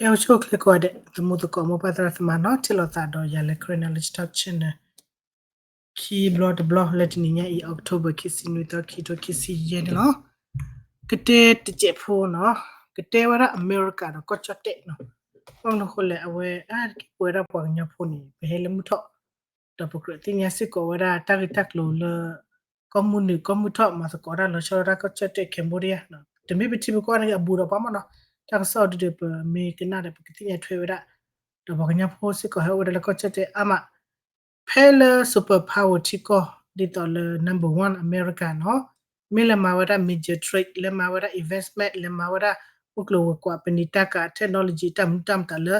အဲၣ်အိၣ်ဆူၣ်အိၣ်ချ့ကိးဂၤဒဲး သမူသကိးမိၢ်ပၢ်သရၣ်သမါနီၤ ထံၣ်လိာ်သးဒီးယၤလၢ Karen Knowledge Talk Channel ခံဘျီတဘျီလၢတနံၤညါအံၤ October ခံဆံနွံသီ ခံထိခံဆံယဲၢ်န့ၣ်လီၤ. ကတဲတစဲးဖိနီၤ, ကတဲဝဲဒၣ်အမဲရကၤဒီးကီၢ်ကၠီၣ်တဲၣ်နီၤ. ဘၣ်မနုၤအဃိလဲၣ် အဝဲအါတက့ၢ်ပဝဲဒၣ်ပှၤကညီဖိန့ၣ် ပဟဲလၢမုၢ်ထီၣ် ဒီးပကြၢးသ့ၣ်ညါစ့ၢ်ကီးဝဲဒၣ်တၢ်ဂ့ၢ်တၢ်ကျိၤလၢ ကီၢ်မုၢ်နုာ်ကီၢ်မုၢ်ထီၣ်မၤသကိးတၢ်လီၤဆီဒၣ်တၢ်ကီၢ်ကၠီၣ်တဲၣ် Cambodia တမ့ၢ်ပထံပကီၢ်န့ၣ်အဘူးဒီးပှၤမ့ၢ်နီၤ, တၢ်ကစီၣ်ဒ်ဒီးပမ့ၢ်ကနၣ်ဒီးပကသ့ၣ်ညါထွဲဝဲဒၣ်, ဒီးပှၤကညီဖိစ့ၢ်ကီးဟဲအိၣ်ဝဲဒၣ်လၢကီၢ်ကၠီၣ်တဲၣ်အါမး ဖဲလၢ super power ထံကီၢ် ဒ်သိးလၢ number one အမဲရကၤနီၤ, မ့ၢ်လဲၤမၤဝဲဒၣ် major trade လဲၤမၤဝဲဒၣ် investment လဲၤမၤဝဲဒၣ် မုၢ်ကျိၤဝဲၤကွာ် ပနံာ်တၢ်ကၤ technology တၢ်မနုၤတၢ်မတၤလၢ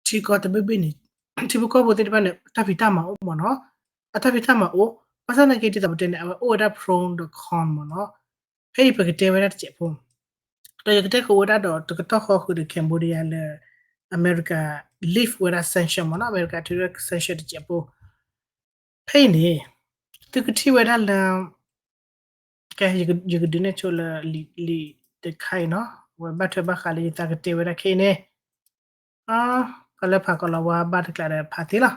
ထံကီၢ်တဘ့ၣ်ဘ့ၣ်န့ၣ် ထံဖိကီၢ်ဖိသ့ၣ်တဖၣ်န့ၣ် တၢ်ဖံးတၢ်မၤအိၣ်မ့ၢ်နီၤ, အတၢ်ဖံးတၢ်မၤအိၣ်, ဘၣ်ဆၣ်သနာ်က့ဒ်သိးပတဲန့ၣ် အဝဲအိၣ်ဝဲဒၣ် pro ဒီး con မ့ၢ်နီၤ, ဖဲအံၤပကတဲဝဲဒၣ်တစဲးဖိ ဒီးယကတဲကဝဲဒၣ်ဒီးတကတီၢ်ဃီဃုာ်ဒီး Cambodia လၢ အမဲရကၤ lift ဝဲဒၣ် sanction မ့ၢ်နီၤ, အမဲရကၤထုးဝဲဒၣ် sanction တစဲးဖိ, ဖဲအံၤန့ၣ် သုကထံၣ်ဝဲဒၣ်လၢ ကဲ ယကဒုးနဲၣ်ဆိလၢလံာ်တခါအံၤနီၤ, အဝဲဘၣ်ထွဲဘၣ်ဃးလၢယသးကတဲဝဲဒၣ်ခဲအံၤန့ၣ်, ကီၢ်လၢဖးကီးလီၤဝါဘၣ်တကျးဒီးဖးသ့လီၤ,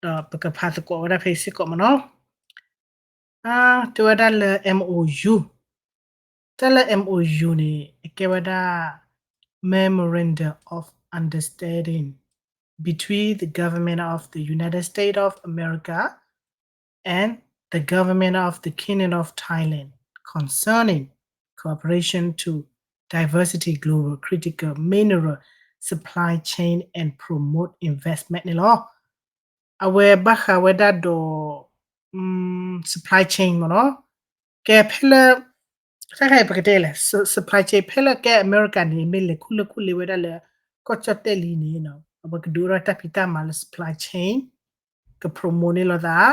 ဒီးပကဖးသကိးဝဲဒၣ်ဖဲအံၤစ့ၢ်ကီးမ့ၢ်နီၤ. တဲဝဲဒၣ်လၢ MOU, တၢ်လၢ MOU န့ၣ် အကဲဝဲဒၣ် Memorandum of Understanding between the Government of the United States of America and the Government of the Kingdom of Thailand concerning cooperation to diversity global critical mineral supply chain and promote investment န့ၣ်လီၤ. အဝဲဘၣ်ဃးဝဲဒၣ်ဒီး supply chain မ့ၢ်နီၤ, ကဲဖဲလၢ တခါအံၤပကတဲလဲၣ် supply chain ဖဲလၢကဲအမဲရကၤန့ၣ် မ့ၢ်လဲၤခူၣ်လၢခူၣ်လ့ဝဲဒၣ်လၢ ကီၢ်ကၠီၣ်တဲၣ်လံန့ၣ် အဝဲကဒုးအိၣ်ထီၣ်တၢ်ဖံးတၢ်မၤလၢ supply chain က promote န့ၢ်လိာ်သး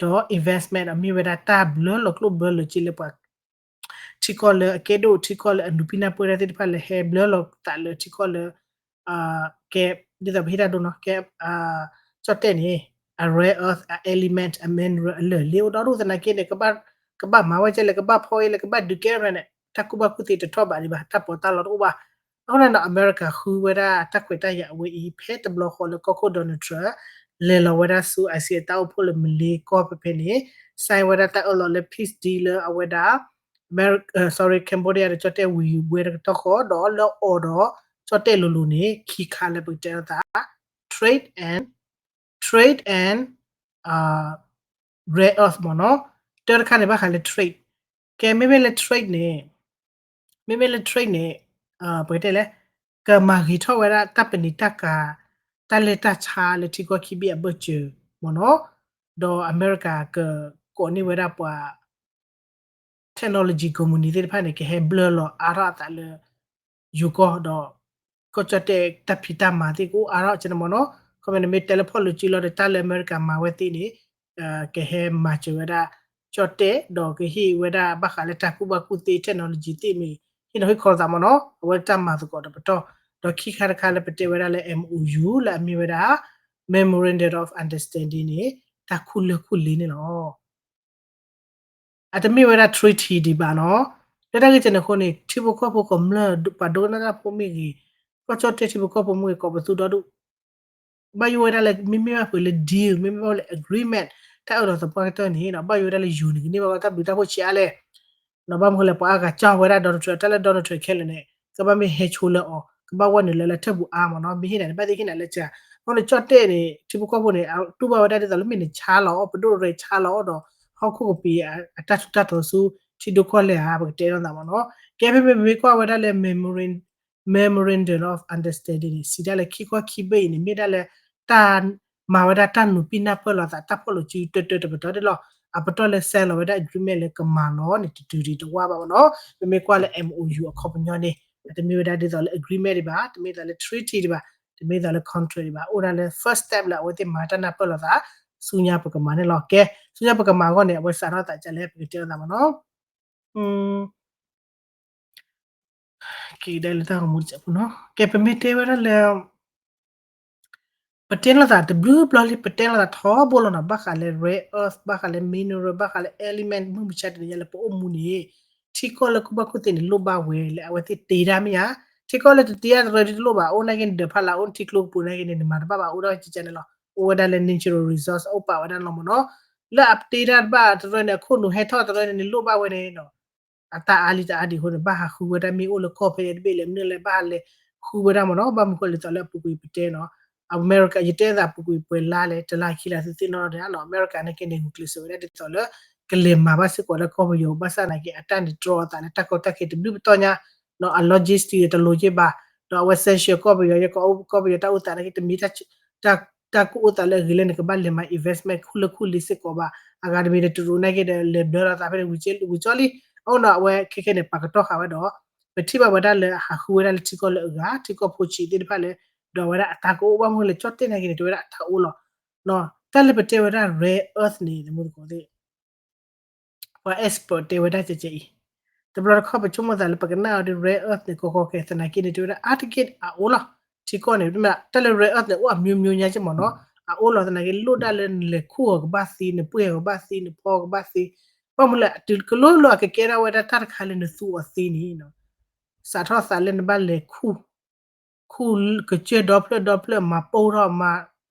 ဒီး investment ဒီးမ့ၢ်ဝဲဒၣ်တၢ်ဘျၢလီၤကျိၣ်ဘျၢလီၤစ့လၢပှၤ ထံကီၢ်လၢအကဲဒိၣ် ထံကီၢ်လၢအနုာ်ပံနၢ်ပၢၢ်တၢ်သ့ၣ်တဖၣ်လၢဟဲဘျၢလီၤသးလၢထံကီၢ်လၢ ကဲ ဒ်သိးပဟ့ၣ်တၢ်ဒိနီၤ ကဲ ကၠီၣ်တဲၣ်န့ၣ် အ rare earth အ element အ mineral အလၢာ်လ့အိၣ်ဒီဒူၣ်သနာ်က့န့ၣ် ကဘၣ်မၤဝဲကဲလဲၣ် ကဘၣ်ဖီအ့လဲၣ် ကဘၣ်ဒုးကဲမနုၤန့ၣ် တၢ်ကူၣ်ဘၣ်ကူၣ်သ့တထီၣ်ဘးဒံးဘၣ် တၢ်ပီးတၢ်လီတအိၣ်ဘၣ်. အဃိန့ၣ်ဒီး အမဲရကၤဃုဝဲဒၣ်တၢ်ခွဲးတၢ်ယာ်အဝဲအံၤ ဖဲတဘျီဃီလၢကီၢ်ခိၣ် Donald Trump လဲၤလီၤဝဲဒၣ်ဆူ ASEAN တၢ်အိၣ်ဖှိၣ်လၢမလ့ကီၢ်ဖဲဖဲန့ၣ် sign ဝဲဒၣ်တၢ်အၢၣ်လီၤလၢ peace deal လၢအဝဲဒၣ် sorry Cambodia ဒီးကၠီၣ်တဲၣ်ဝံၤဝဲတကတီၢ်ဃီ ဒီးလၢအီၤဒီးကၠီၣ်တဲၣ်လိၤလိၤန့ၣ် ခံခါလၢပကတဲလိာ်သး trade and trade and rare earth မ့ၢ်နီၤ. တၢတခါန့ၣ် ဘၣ်ဃးလၢ trade ကဲ မ့မ့ၢ်လၢ trade န့ၣ် မ့မ့ၢ်လၢ trade န့ၣ် ပကတဲလဲၣ် ကမၤဂ့ၤထီၣ်ဝဲဒၣ်တၢ်ပနံာ်တၢ်ကၤ တၢ်လဲၤတၢ်ဆါလၢထံကီၢ်ခံဘ့ၣ်အဘၢၣ်စၢၤမ့ၢ်နီၤ. ဒီးအမဲရကၤကကိးန့ၢ်ဝဲဒၣ်ပှၤ technology company သ့ၣ်တဖၣ်န့ၣ် ကဟဲဘျၢလီၤအါထီၣ်အသးလၢ ယိၤကီၢ်ဒီး ကီၢ်ကၠီၣ်တဲၣ်တၢ်ဖံးတၢ်မၤသ့ၣ်ကအိၣ်အါထီၣ်ကဲန့ၣ်မ့ၢ်နီၤ. ခီမ့ၢ်န့ၣ်မ့ၢ်တဲလၢဖီၣ်လိာ်စုလီၤဒီး တၢ်လၢအမဲရကၤမၤဝဲသ့ၣ်န့ၣ် ကဟဲမၤစၢၤဝဲဒၣ် ကၠီၣ်တဲၣ် ဒီးကဟ့ၣ်ဝဲဒၣ်ဘၣ်ဃးလၢတၢ်ကူၣ်ဘၣ်ကူၣ်သ့ technology သ့ၣ်မ့ၢ် ဟ့ၣ်နီၤဟ့ၣ်ခီလိာ်သးမ့ၢ်နီၤ. အဝဲတၢ်မၤသကိးဒီးပတီၢ် ဒီးခံခါတခါလၢပတဲဝဲဒၣ်လၢ MOU လၢအမ့ၢ်ဝဲဒၣ် Memorandum of Understanding န့ၣ် တၢ်ခူၣ်လၢၢ်ခူၣ်လ့န့ၣ်လီၤ. အတမ့ၢ်ဝဲဒၣ် treaty ဒံးဘၣ်နီၤ. လၢတၢ်ဂ့ၢ်ကဲန့ၣ်အဃိန့ၣ် ထံဖိကီၢ်ဖိကမျၢၢ် ပှၤဒိကနၣ်တၢ်ဖိမ့ၢ်ဂ့ၤ, ကီၢ်ကၠီၣ်တဲၣ်ထံဖိကီၢ်ဖိမ့ၢ်ဂ့ၤ ကိးပသူဒီဒူၣ် ဘၣ်ယိၣ်ဝဲဒၣ်လၢ မ့မ့ၢ်ဘၣ်ပှၤလၢ deal မ့မ့ၢ်ဘၣ်လၢ agreement တၢ်အၢၣ်လီၤသပှၢ်ကတၢၢ်န့ၣ် ဘၣ်ယိၣ်ဝဲဒၣ်လၢယိၤန့ၣ် ကန့ၢ်ဘၣ်ဝဲတၢ်ဘျုးတၢ်ဖှိၣ်ဆံးအါလဲၣ် ဘၣ်မနုၤလဲၣ် ပှၤအါဂၤကၠီဝဲဒၣ် Donald Trump တၢ်လၢ Donald Trump ခဲလၢာ်န့ၣ် ကဘၣ်မ့ၢ်ဟဲဆိလၢအီၤ ကဘၣ်ဝဲနုာ်လၢလၢထၢၣ်ပူၤအါမ့ၢ်နီၤ မ့ၢ်ဟ့ၣ်နၤန့ၣ် ဘၣ်သ့ၣ်ဟ့ၣ်နၤလၢစှၤ အဃိန့ၣ် ကၠီၣ်တဲၣ်န့ၣ် ထံဖိကီၢ်ဖိန့ၣ် တူၢ်ဘၣ်ဝဲဒၣ်ဒ်သိးလၢမ့ၢ်နဆါလီၤအီၣ် ပဒိၣ်ရဲဆါလီၤအီၣ်ဒီး ဟီၣ်ခိၣ်ကပ့ၤ အတၢ်ထူးတၢ်တီၤဆူ ထံဒိၣ်ကီၢ်လဲၢ်ဧါ ပကတဲလိာ်သးမ့ၢ်နီၤ ကဲဖဲမ့မ့ၢ်ကွၢ်ဝဲဒၣ်လၢ Memorandum of Understanding န့ၣ် စံးဒၣ်လၢခံခီခံဘ့ၣ်အံၤန့ၣ် မ့ၢ်ဒၣ်လၢ တၢ် မၤဝဲဒၣ်တၢ်နုာ်ပံနၢ်ပၢၢ်လိာ်သး တၢ်ဖီၣ်လိာ်စုတၢတၢတပတီၢ်ဒၣ်လီၤ. အပတီၢ်လၢ sign လီၤဝဲဒၣ် agreement လၢကမၤလီၤန့ၣ် တတုၤဒံးတဝါဘၣ်မ့ၢ်နီၤ မ့မ့ၢ်ကွၢ်လၢ MOU အခီပညီန့ၣ် တမ့ၢ်ဝဲဒၣ်ဒ်သိးလၢ agreement ဒံးဘၣ် တမ့ၢ်ဒ်သိးလၢ treaty ဒံးဘၣ် တမ့ၢ်ဒ်သိးလၢ contract ဒံးဘၣ် အိၣ်ဒၣ်လၢ first step လၢအဝဲသ့ၣ်မၤတၢ်နၢ်ပၢၢ်လိာ်သး ဆူညါပကမၤန့ၣ်လီၤ. ကဲ ဆူညါပကမၤအဂီၢ်န့ၣ် အဝဲစးထီၣ်သးဒ်လဲၣ် ပကတဲလိာ်သးမ့ၢ်နီၤ က့ၤဒၣ်လၢတၢ်ဂီၤမူတစဲးဖိနီၤ ကဲ ပမ့ၢ်တဲဝဲဒၣ်လၢ ပတဲလိာ်သးတဘျုးဘျီလံ ပတဲလိာ်သးထီဘိလီၤနီၤ ဘၣ်ဃးလၢ rare earth ဘၣ်ဃးလၢ mineral ဘၣ်ဃးလၢ element မုၢ်မဆါတနံၤညါလၢပအိၣ်မူန့ၣ် ထံကီၢ်လၢကူၣ်ဘၣ်ကူၣ်သ့န့ၣ် လိၣ်ဘၣ်ဝဲလၢအဝဲသ့ၣ်တ့တၢ်မ့ၢ်ဧါ ထံကီၢ်လၢတတ့တရၢဒ်တလိၣ်ဘၣ် အိၣ်နာ်က့န့ၣ် ဒၢးဖးလၢအအိၣ်ထံကျိကပူၤနာ်က့န့ၣ် နမၤတဘၣ်ဘၣ် အိၣ်ဒီးကကဲန့ၣ်လီၤ. အိၣ်ဝဲဒၣ်လၢ natural resource အိၣ်ပာ်ဝဲဒၣ်လီၤမ့ၢ်နီၤ. လၢအတ့တၢ်တဘၣ်တရၢန့ၣ် အခိၣ်နူာ်ဟဲထီၣ်တရၢန့ၣ် နလိၣ်ဘၣ်ဝဲန့ၣ် အတၢ်အါလံတအါဒံးအဃိန့ၣ် ဘၣ်ဟးဃုဝဲဒၣ်မ့ၢ်အိၣ်လၢကီၢ်ဖဲယဲတဘ့ၣ်လဲၣ် မနုၤလဲၣ် ဘၣ်ဟးလဲၤဃုဝဲဒၣ်မ့ၢ်နီၤ. ဘၣ်မနုၤဃိလဲၣ် ဒ်သိးလၢအပူၤကွံာ်ပတဲနီၤ အမဲရကၤ ယတဲအသးပူၤကွံာ်ပှဲၤလါလဲၣ် တလါခံလါသ့ၣ်သ့ၣ်နီၣ်နီၣ်န့ၣ်နီၤ အမဲရကၤနာ်က့န့ၣ် ဂုာ်ကျဲးစၢးဝဲဒၣ်ဒ်သိးလၢ ကလဲၤမၤဘၣ်စ့ၢ်ကီးလၢကီၢ်ပယီၤဘၣ်ဆၣ်နာ်က့ အတၢ်န့ၣ်တြီအသးလၢတၢ်ကီတၢ်ခဲတဘျုးပတီၢ်ညါနီၤ အ logistic တလိၤက့ဘၣ် ဒီးအဝဲ sanction ကီၢ်ပယီၤ ယကီၢ်ပယီၤတၢ်အိၣ်သးနာ်က့ တမ့ၢ် တၢ်ကအိၣ်သးလၢအဂ့ၤလၢနကဘၣ်လဲၤမၤ investment ခိၣ်လၢခိၣ်လံစ့ၢ်ကီးဘၣ်. အဂၤတမံၤဒီးတရူးနာ်က့ဒီး လဲၤဘျၢလီၤသးဖဲန့ၣ် ဝံၤကၠီလံ အဃိနီၤ အဝဲခဲခဲန့ၣ် ပာ်ကတီၢ်ဃာ်ဝဲဒီး ပထံၣ်ဘၣ်ဝဲဒၣ်လၢအဟးဃုဝဲဒၣ်လၢထံကီၢ်လၢအဂၤ ထံကီၢ်ဖိဆံးသ့ၣ်တဖၣ်လၢ ဒီးအဝဲဒၣ်အတၢ်ကအိၣ် ဘၣ်မနုၤလဲၣ် ကၠီၣ်တဲၣ်နာ်က့န့ၣ် တဲဝဲဒၣ်အတၢ်အိၣ်လီၤ. တၢ်လၢပတဲဝဲဒၣ် rare earth န့ၣ် တမူတကိးသ့ၣ် ပှၤ expert တဲဝဲဒၣ်ကဲကဲအံၤ တဘျီတခီၣ်ပဆိကမိၣ်သးလၢပကနၣ်အီၤဒီး rare earth န့ၣ် ကီကီခဲသနာ်က့န့ၣ် တဲဝဲဒၣ် အါတက့ၢ်အအိၣ်လီၤ. ထံကီၢ်န့ၣ် တၢ်လၢ rare earth န့ၣ် အိၣ်အမျိုးမျိုးညါက့မ့ၢ်နီၤ အအိၣ်လီၤသနာ်က့ လိၣ်ဒၣ်လၢနလဲၤခူၣ်အီၤကဘၣ်သ့ နပှ့ၢ်အီၤကဘၣ်သ့ နဖီကဘၣ်သ့ ဘၣ်မနုၤလဲၣ် တုၤကလိလိအကကဲထီၣ်ဝဲဒၣ်တၢ်တခါလၢနသူအီၤသ့န့ၣ် စးထီၣ်သးလၢနဘၣ်လဲၤခူၣ် ခူၣ်ကစၢၢ်ဒီဖျၢၣ်ဒီဖျၢၣ် မၤပိၢ်ထီၣ် မၤ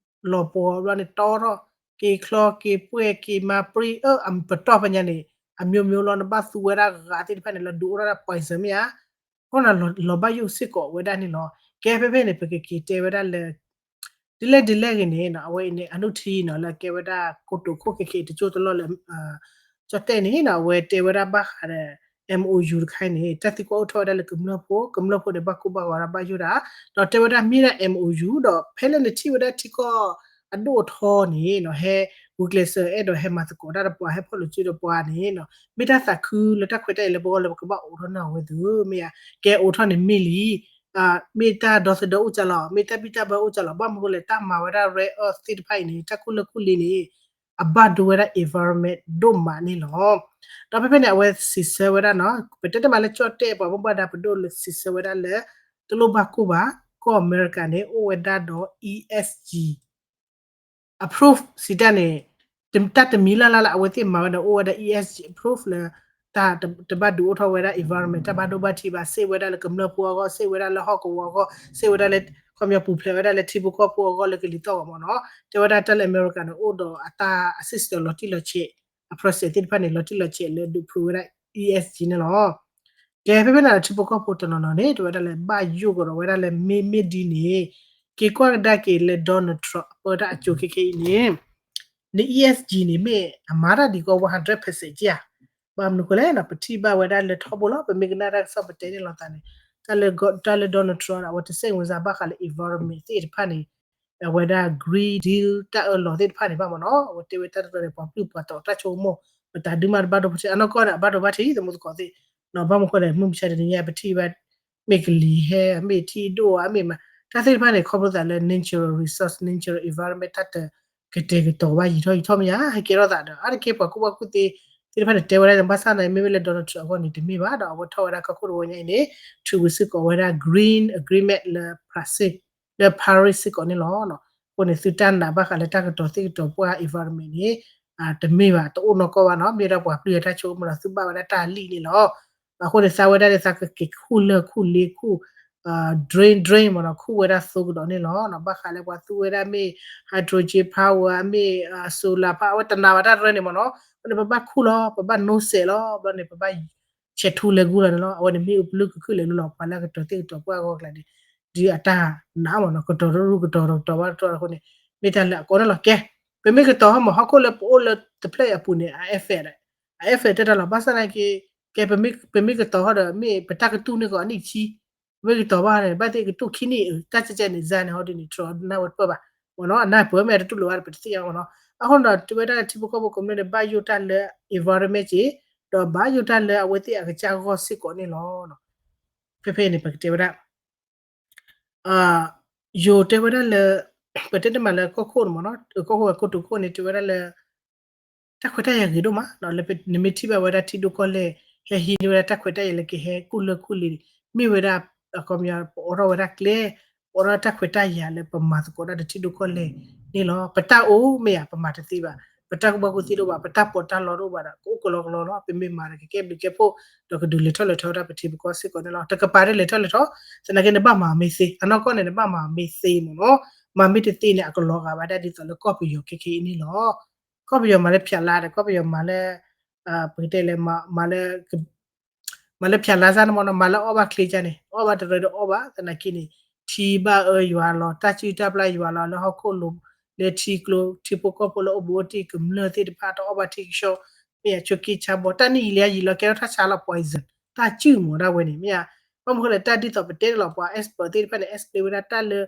လီၤပှီၤဘျီန့ၣ် တီထီၣ် က့ၤချီ က့ၤပှဲၢ် က့ၤမၤပြံ အပတီၢ်ဖဲညါန့ၣ် အမျိုးမျိုးလီၤ နဘၣ်သူဝဲဒၣ်ဂၤသ့ၣ်တဖၣ်န့ၣ် လီၤဒုးအိၣ်ထီၣ်ဒၣ် poison မ့ၢ်ဧါ အဃိန့ၣ်လီၤဘၣ်ယိၣ်စ့ၢ်ကီးဝဲဒၣ်န့ၣ်လီၤ. ကဲဖဲဖဲန့ၣ် ပကက့ၤတဲဝဲဒၣ်လၢ ဒ်လဲၣ်ဒ်လဲၣ်ဂ့ၤန့ၣ် အဝဲအံၤန့ၣ် အနုထံနီၤ လၢအကဲဝဲဒၣ်ကိတိာ်ခိၣ်ခဲခဲအံၤ တကၠိတလီၢ်လၢ ကၠီၣ်တဲၣ်န့ၣ်နီၤ အဝဲတဲဝဲဒၣ်ဘၣ်ဃးဒီး MOU တခါအံၤန့ၣ် တၢ်သံကွၢ်အိၣ်ထီၣ်ဝဲဒၣ်လၢကမျၢၢ်ဖိ ကမျၢၢ်ဖိန့ၣ် ဘၣ်ကိၢ်ဘၣ်ဂီၤဒၣ်ဘၣ်ယိၣ်ဒၣ် ဒီးတဲဝဲဒၣ်မ့ၢ်ဒၣ် MOU ဒီးဖဲလၢနထံၣ်ဝဲဒၣ်ထံကီၢ်အဒိၣ်အထီန့ၣ်နီၤ ဟဲဂုာ်ကျဲးစၢးအဲၣ်ဒိးဟဲမၤသကိးတၢ်ဒီးပှၤ ဟဲဖီၣ်လိာ်စုဒီးပှၤန့ၣ်နီၤ မ့ၢ်တၢ်သးခုလၢတၢ်ခွဲးတၢ်ယာ်လၢပဂီၢ်လၢပကဘၣ်အိးထီၣ်နီၢ်ဝဲသ့ၣ် မ့ၢ်ဧါ ကဲအိးထီၣ်န့ၣ်မ့ၢ်လံ မ့ၢ်တၢ်ဒီသဒၢအိၣ်ကၢ်လီၤ မ့ၢ်တၢ်ဘံၣ်တၢ်ဘၢအိၣ်ကၢ်လီၤ ဘၣ်မနုၤဃိလဲၣ် တၢ်မၤဝဲဒၣ် rare earth သ့ၣ်တဖၣ်အံၤန့ၣ် တၢ်ခိၣ်လၢာ်ခိၣ်လ့န့ၣ် အဘၣ်ဒိဝဲဒၣ် environment ဒိၣ်မးန့ၣ်လီၤ. ဒီးဖဲဖဲန့ၣ် အဝဲစံးဆၢဝဲဒၣ်နီၤ ပတဲတမံၤလၢကၠီၣ်တဲၣ်ပှၤဘၣ်မူဘၣ်ဒါပဒိၣ်လၢစံးဆၢဝဲဒၣ်လၢ တလိၣ်ဘၣ်ကိၢ်ဘၣ် ကီၢ်အမဲရကၤန့ၣ် အိၣ်ဝဲဒၣ်ဒီး ESG approve စံးတၢ်န့ၣ် တၢ်တမံၤလၢ်လၢ်လၢအဝဲသ့ၣ်မၤဝဲန့ၣ် အိၣ်ဝဲဒၣ် ESG approve လၢ တၢ်တဘၣ်ဒုးအိၣ်ထီၣ်ဝဲဒၣ် environment တၢ်ဘၣ်ဒိဘၣ်ထံးဘၣ် စ့ၢ်ဝဲဒၣ်လၢကမျၢၢ်ဖိအဂီၢ် စ့ၢ်ဝဲဒၣ်လၢဟီၣ်ကဝီၤအဂီၢ် စ့ၢ်ဝဲဒၣ်လၢ ခီပညီပူၤဖျဲးဝဲဒၣ်လၢထံဖိကီၢ်ဖိအဂီၢ်လၢကလံၤသီၣ်ဂီၤမ့ၢ်နီၤ တဲဝဲဒၣ်တၢ်လၢအမဲရကၤန့ၣ် အိၣ်ဒီးအတၢ်အ system လီၤတံၢ်လီၤဆဲး အ process သ့ၣ်တဖၣ်န့ၣ် လီၤတံၢ်လီၤဆဲးလၢဒုး approve ဝဲဒၣ် ESG န့ၣ်လီၤ. ကဲဖဲဖဲန့ၣ်ဒီးထံဖိကီၢ်ဖိတနီၤနီၤန့ၣ် တဲဝဲဒၣ်လၢဘၣ်ယိၣ်ကဒီးဝဲဒၣ်လၢမ့ၢ်မ့ၢ်ဒ်န့ၣ် က့ၤကွၢ်ကဒါက့ၤလၢ Donald Trump အပၢတၢ်အစိၤခဲခဲအံၤန့ၣ် န ESG န့ၣ်မ့ၢ်အမၤတၢ်ဒ်ကီး one hundred percent က့ဧါ ဘၣ်မနုၤဃိလဲၣ်နီၤ ပထံၣ်ဘၣ်ဝဲဒၣ်လၢထီဘိလီၤ ပမ့ၢ်ကနၣ်တၢ်ကစီၣ်ပတဲန့ၣ်လီၤသးန့ၣ် တၢ်လၢ တၢ်လၢ Donald Trump အဝဲတစဲးဝဲစါဘၣ်ဃးလၢ environment သ့ၣ်တဖၣ်န့ၣ် အဝဲဒၣ် Green Deal တၢ်အၢၣ်လီၤသ့ၣ်တဖၣ်န့ၣ်ဘၣ်မ့ၢ်နီၤ အဝဲတဲဝဲတၢ်တတီၤန့ၣ် ပှၤပျုၢ်ပှၤတီၤတၢ်ဆိကမိၣ် ပတၢ်ဒုးမးတဘၣ်ဒိဘၣ်ထံး အနီၢ်ကီၢ်န့ၣ် အဘၣ်ဒိဘၣ်ထံး သမူသကိးသ့ၣ် ဘၣ်မနုၤဃိလဲၣ် မုၢ်မဆါတနံၤညါ ပထံၣ်ဘၣ် မ့ၢ်ကလံၤဟဲ အမ့ၢ်ထံဒိၣ် အမ့ၢ်မး တၢ်သ့ၣ်တဖၣ်န့ၣ် ခီဖျိသးလၢ natural resource natural environment တၢ်တကတဲာ်ကတီၤဘၣ်ယံာ်ထီၣ်ယံာ်ထီၣ်မ့ၢ်ဧါ ဟဲကဲထီၣ်သးဒီး အါတက့ၢ်ပှၤကူၣ်ဘၣ်ကူၣ်သ့သ့ၣ်တဖၣ်န့ၣ် တဲဝဲဒၣ်ဘၣ်ဆၣ်န့ၣ် မ့မ့ၢ်လၢ Donald Trump အဂီၢ်န့ၣ် တမ့ၢ်ဘၣ်ဒီး အဝဲထီၣ်ဝဲဒၣ်ကီၢ်ခိၣ်တဝီညါအံၤန့ၣ် ထုးဝံၤစ့ၢ်ကီးဝဲဒၣ် Green Agreement လၢ Paris လၢ Paris စ့ၢ်ကီးန့ၣ်လီၤ. အဃိန့ၣ် သုတၢ်နာ်ဘၣ်ဃးလၢတၢ်ကတီၤသ့ၣ်ကတီၤပှၢ် environment န့ၣ် တမ့ၢ်ဘၣ် တအိၣ်နီၢ်ကီၢ်ဘၣ်နီၤ မ့ၢ်ဝဲဒၣ်ပှၤပျုၢ်တၢ်ဆိကမိၣ်ဒီး သုဘၣ်ဝဲဒၣ်တၢ်လံၣ်န့ၣ်လီၤ. အဃိန့ၣ် သးဝဲဒၣ်န့ၣ် သးကက့ၤခူၣ်လၢၢ်ခူၣ်လ့ခူၣ် drain drain မ့ၢ်နီၤ ခူၣ်ဝဲဒၣ်သိကဒီးန့ၣ်လီၤ. ဘၣ်ဃးလၢပှၤသူဝဲဒၣ်မ့ၢ် hydrogen power မ့ၢ် solar power အဝဲတနာ်ဘၣ်တၢ်ရဲၣ်န့ၣ်မ့ၢ်နီၤ အဃိန့ၣ် ပဘၣ်ခူၣ်လီၤ ပဘၣ်နိစဲးလီၤ ဘျီန့ၣ် ပဘၣ်ဆဲးထူလဲၤဂူလီၤန့ၣ်လီၤ. အဝဲန့ၣ်မ့ၢ်အပျုၢ်ကခုၣ်လဲၤလိၤလီၤ ပှၤလၢအကတီၤသ့ၣ်ကတီၤပှၢ်အဂီၢ်ကျါန့ၣ် ဒ်အတၢ်နာ်မ့ၢ်နီၤ ကတီၤတရူၢ်ကတီၤတကတီၤဘၣ်တကတီၤအဃိန့ၣ် မ့ၢ်တၢ်လၢအကီန့ၣ်လီၤ. ကဲ ပမ့ၢ်ကတီၤဟီၣ်မး ဟီၣ်ခိၣ်လၢပအိၣ်လၢတဖျၢၣ်အံၤအပူၤန့ၣ် အ effect အ effect တဲတၢ်လီၤ. ဘၣ်ဆၣ်သနာ်က့ ကဲ ပမ့ၢ်ကတီၤဟီၣ်ဒီး မ့ၢ်ပတၢ်ကတူၢ်န့ၢ်ကီးအနံၣ်ဆံ ပမ့ၢ်ကတီၤဘၣ်န့ၣ် ဘၣ်သ့ၣ်ကတူၢ်ခံနံၣ် တၢ်ကဲကဲန့ၣ် စၢ်န့ၣ် ဟီဒ်န့ၣ် တြီနၢ်ဝဲတပၢၢ်ဘၣ် မ့ၢ်နီၤ အနၢ်ပၢၢ်မ့ၢ်တတူၢ်လိာ်ဘၣ် ပတသ့ၣ်ညါမ့ၢ်နီၤ. အဃိန့ၣ်ဒီး တဲဝဲဒၣ်လၢထံဖိကီၢ်ဖိကမျၢၢ်န့ၣ် ဘၣ်ယိၣ်တၢ်လၢ environment က့ ဒီးဘၣ်ယိၣ်တၢ်လၢအဝဲသ့ၣ်အကစၢ်ဂီၢ်စ့ၢ်ကီးန့ၣ်လီၤ. ဖဲဖဲန့ၣ် ပကတဲဝဲဒၣ် ယိၤတဲဝဲဒၣ်လၢ ပတဲတမံၤလၢကီၢ်ခိၣ်န့ၣ်မ့ၢ်နီၤ ကီၢ်ခိၣ်ဝဲကိတိာ်ခိၣ်န့ၣ် တဲဝဲဒၣ်လၢ တၢ်ခွဲးတၢ်ယာ်ဂ့ၤဒိၣ်မး လၢနမ့ၢ်ထံၣ်ဘၣ်ဝဲဒၣ်ထံဒိၣ်ကီၢ်လဲၢ် ဟဲဟံးန့ၢ်ဝဲဒၣ်တၢ်ခွဲးတၢ်ယာ်လၢကဟဲကူၣ်လၢၢ်ကူၣ်လ့ၤ မ့ၢ်ဝဲဒၣ် အခီပညီ ပအိးထီၣ်ဝဲဒၣ်ကျဲ ပအိးထီၣ်တၢ်ခွဲးတၢ်ယာ်လၢပမၤသကိးတၢ်ဒီးထံဒိၣ်ကီၢ်လဲၢ်န့ၣ်လီၤ. ပတၢ်အိၣ်မ့ၢ်ဧါ ပမၤတသ့ဘၣ် ပတၢ်ကူၣ်ဘၣ်ကူၣ်သ့တအိၣ်ဘၣ်, ပတၢ်ပီးတၢ်လီတအိၣ်ဘၣ်ဒီး ကအိၣ်ကလီကလီလီၤ. ပမ့ၢ်မၤဒီးကကဲဘျုးကဲဖှိၣ်, ဒီးကဒုးလဲၤထီၣ်လဲၤထီဝဲဒၣ်ပထံပကီၢ်စ့ၢ်ကီးန့ၣ်လီၤ. တကပၤတလဲၤထီၣ်လဲၤထီ, သနာ်က့န့ၣ်ဘၣ်မၤမ့ၢ်သ့, အနီၢ်ကီၢ်န့ၣ်န့ၣ်ဘၣ်မၤမ့ၢ်သ့မ့ၢ်နီၤ, မၤမ့ၢ်တသ့န့ၣ် အကလီၤဂာ်ဘၣ်ဒၣ်ဒ်သိးလၢကီၢ်ပယီၤခဲခဲအံၤန့ၣ်လီၤ. ကီၢ်ပယီၤမၤလၢဖၠးလါဒီး ကီၢ်ပယီၤမၤလၢ ပကတဲလဲၣ် မၤလၢ မၤလၢဖၠးလါစၢ်န့ၣ်မ့ၢ်နီၤ, မၤလၢအီၣ်ဘၣ်ချ့ကၢ်န့ၣ် အီၣ်ဘၣ်တရၢဒီးအီၣ်ဘၣ်, သနာ်က့န့ၣ် ထံဘၣ်အၢယွၤလီၤ, တၢ်စုၣ်တၢ်ပျၢ်ယွၤလီၤ, လၢဟီၣ်ခိၣ်လိၤ, လၢထံကျိ ထံဖိကီၢ်ဖိလၢအိၣ်ဘူးအိၣ်တံၢ်ကမျၢၢ်သ့ၣ်တဖၣ် တအီၣ်ဘၣ်ထံကဆှီ, မ့ၢ်ယဆိက့ဆါဘီ တၢ်နံၣ်ယံာ်လံယံာ်လီၤ ကဲထီၣ်တၢ်ဆါလီၤ poison, တၢ်စုၣ်မ့ၢ်ဒၣ်ဝဲန့ၣ် မ့ၢ်ဧါ. ဘၣ်မနုၤဃိလဲၣ် တၢ်ဒ်သိးပတဲန့ၣ်လီၤ ပှၤ expert သ့ၣ်တဖၣ်န့ၣ် explain ဝဲဒၣ်တၢ်လၢ